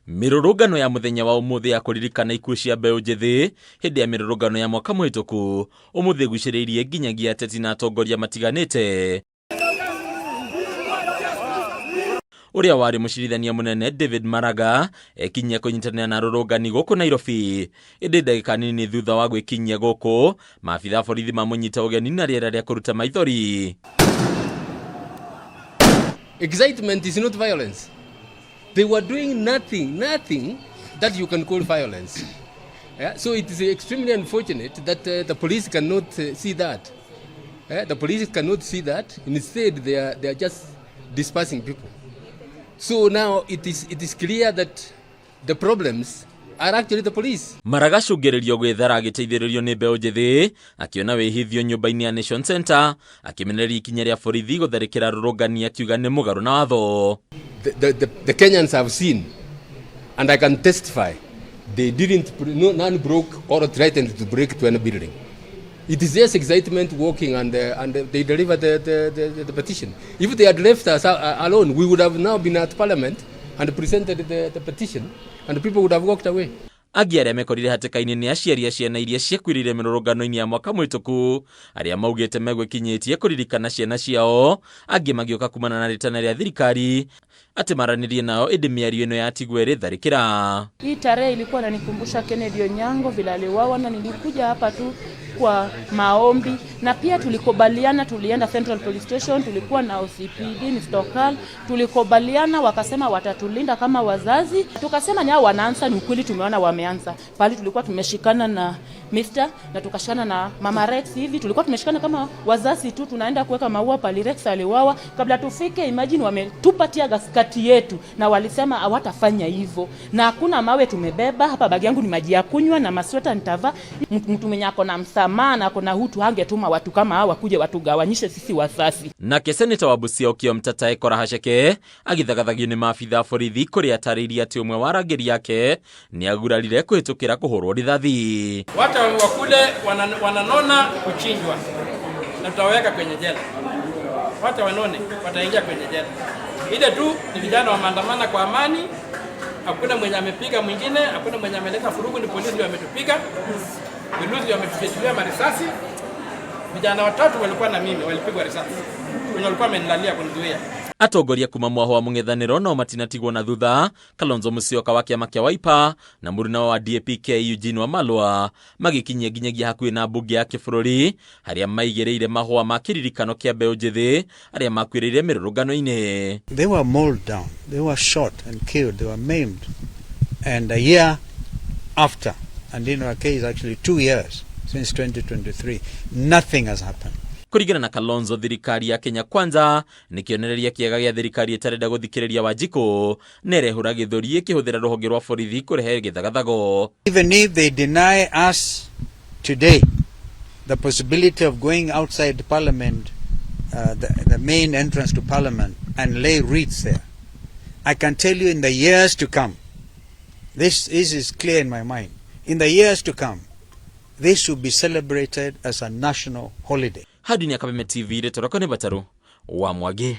Mĩrũrũngano ya mũthenya wa ũmũthĩ ya kũririkana ikuũ cia mbeũ njĩthĩ hĩndĩ ya mĩrũrũngano ya mwaka mũhĩtũku ũmũthĩ ĩgucĩrĩirie nginyagia ateti na atongoria matiganĩte. Ũrĩa warĩ mũcirithania mũnene David Maraga ekinyia kũnyitanĩra na arũrũngani gũkũ Nairobi. Ĩndĩ ndagĩka nini thutha wa gwĩkinyia gũkũ, maabitha a borithi mamũnyita ũgeni na rĩera rĩa kũruta maithori. Excitement is not violence. They were doing nothing, nothing that you can call violence. Yeah? So it is extremely unfortunate that the police cannot see that. Yeah? The police cannot see that. Instead, they are just dispersing people. So now it is clear that the problems are actually the police. Maraga acũngĩrĩrio gwĩthara agĩteithĩrĩrio nĩ mbeũ njĩthĩ akĩona wĩhithio nyũmba-inĩ ya Nation Center, akĩmenereria ikinya rĩa borithi gũtharĩkĩra arũrũngani akiuga nĩ mũgarũ na watho. The Kenyans have seen, and I can testify, they didn't, no, none broke or threatened to break to any building. It is just excitement walking and they delivered the petition. If they had left us alone, we would have now been at Parliament and presented the petition and the people would have walked away. Angĩ arĩa mekorire hatĩka-inĩ nĩ aciari a ciana iria ciakuĩrĩire mĩrũrũngano-inĩ ya mwaka mũhĩtũku, arĩa maugĩte megwĩkinyĩtie kũririkana ciana ciao, angĩ magĩũka kumana na rĩtana rĩa thirikari atĩ maranĩrie nao, ĩndĩ mĩario ĩno yatigwo ĩrĩ tharĩkĩra. Hii tarehe ilikuwa inanikumbusha Kennedy Onyango vile aliuawa, na nilikuja hapa tu kwa maombi, na pia tulikubaliana, tulienda Central Police Station, tulikuwa na OCPD Mr. Okal, tulikubaliana, wakasema watatulinda kama wazazi. Tukasema ni hao wanaanza, ni ukweli tumeona wameanza. Pale tulikuwa tumeshikana na Mr. na tukashikana na Mama Rex hivi, tulikuwa tumeshikana kama wazazi tu, tunaenda kuweka maua pale Rex aliuawa. Kabla tufike, imagine wametupatia gas kati yetu, na walisema hawatafanya hivyo, na hakuna mawe tumebeba hapa. Bagi yangu ni maji ya kunywa na masweta nitavaa. Mtu mwenye ako na msamaha na ako na utu hangetuma watu kama hawa wakuje watugawanyishe sisi wazazi. Nake seneta wa Busia Okiya Omtatah Ekora Haceke agithagathagio nĩ maabitha a borithi kũrĩa atarĩirie atĩ ũmwe wa arangĩri ake nĩ agurarire kũhĩtũkĩra kũhũrwo rithathi. Watu wa kule wananona kuchinjwa na tutaweka kwenye jela. Wacha wanone, wataingia kwenye jela. Ile tu ni vijana wameandamana kwa amani, hakuna mwenye amepiga mwingine, hakuna mwenye ameleta furugu, ni polisi ndio wametupiga, polisi ndio wametufyatulia marisasi. Vijana watatu walikuwa na mimi walipigwa risasi, wenye walikuwa wamenilalia kunizuia. Atongoria kuma mwaho wa mũng'ethanĩro no matinatigwo na thutha. Kalonzo Musyoka wa kĩama kĩa Wiper na mũruna wa DAP-K Eugene Wamalwa magĩkinyia nginyagia hakuhĩ na mbunge ya kĩbũrũri harĩa maigĩrĩire mahũa ma kĩririkano kĩa mbeũ njĩthĩ arĩa makuĩrĩire mĩrũrũngano-inĩ. They were mowed down, they were shot and killed, they were maimed. And a year after, and in our case, actually 2 years since 2023, nothing has happened. Kũringana na Kalonzo, thirikari ya Kenya Kwanza nĩ kĩonereria kĩega gĩa thirikari ĩtarenda gũthikĩrĩria Wanjikũ na ĩrehũra gĩthũri ĩkĩhũthĩra rũhonge rwa borithi kũrehe gĩthagathago. Even if they deny us today the possibility of going outside Parliament, the main entrance to Parliament, and lay wreaths there, I can tell you in the years to come, this is clear in my mind, in the years to come, this will be celebrated as a national holiday. Hadini ya Kameme TV, rĩtwa rĩakwa nĩ Batarũ wa Mwagi.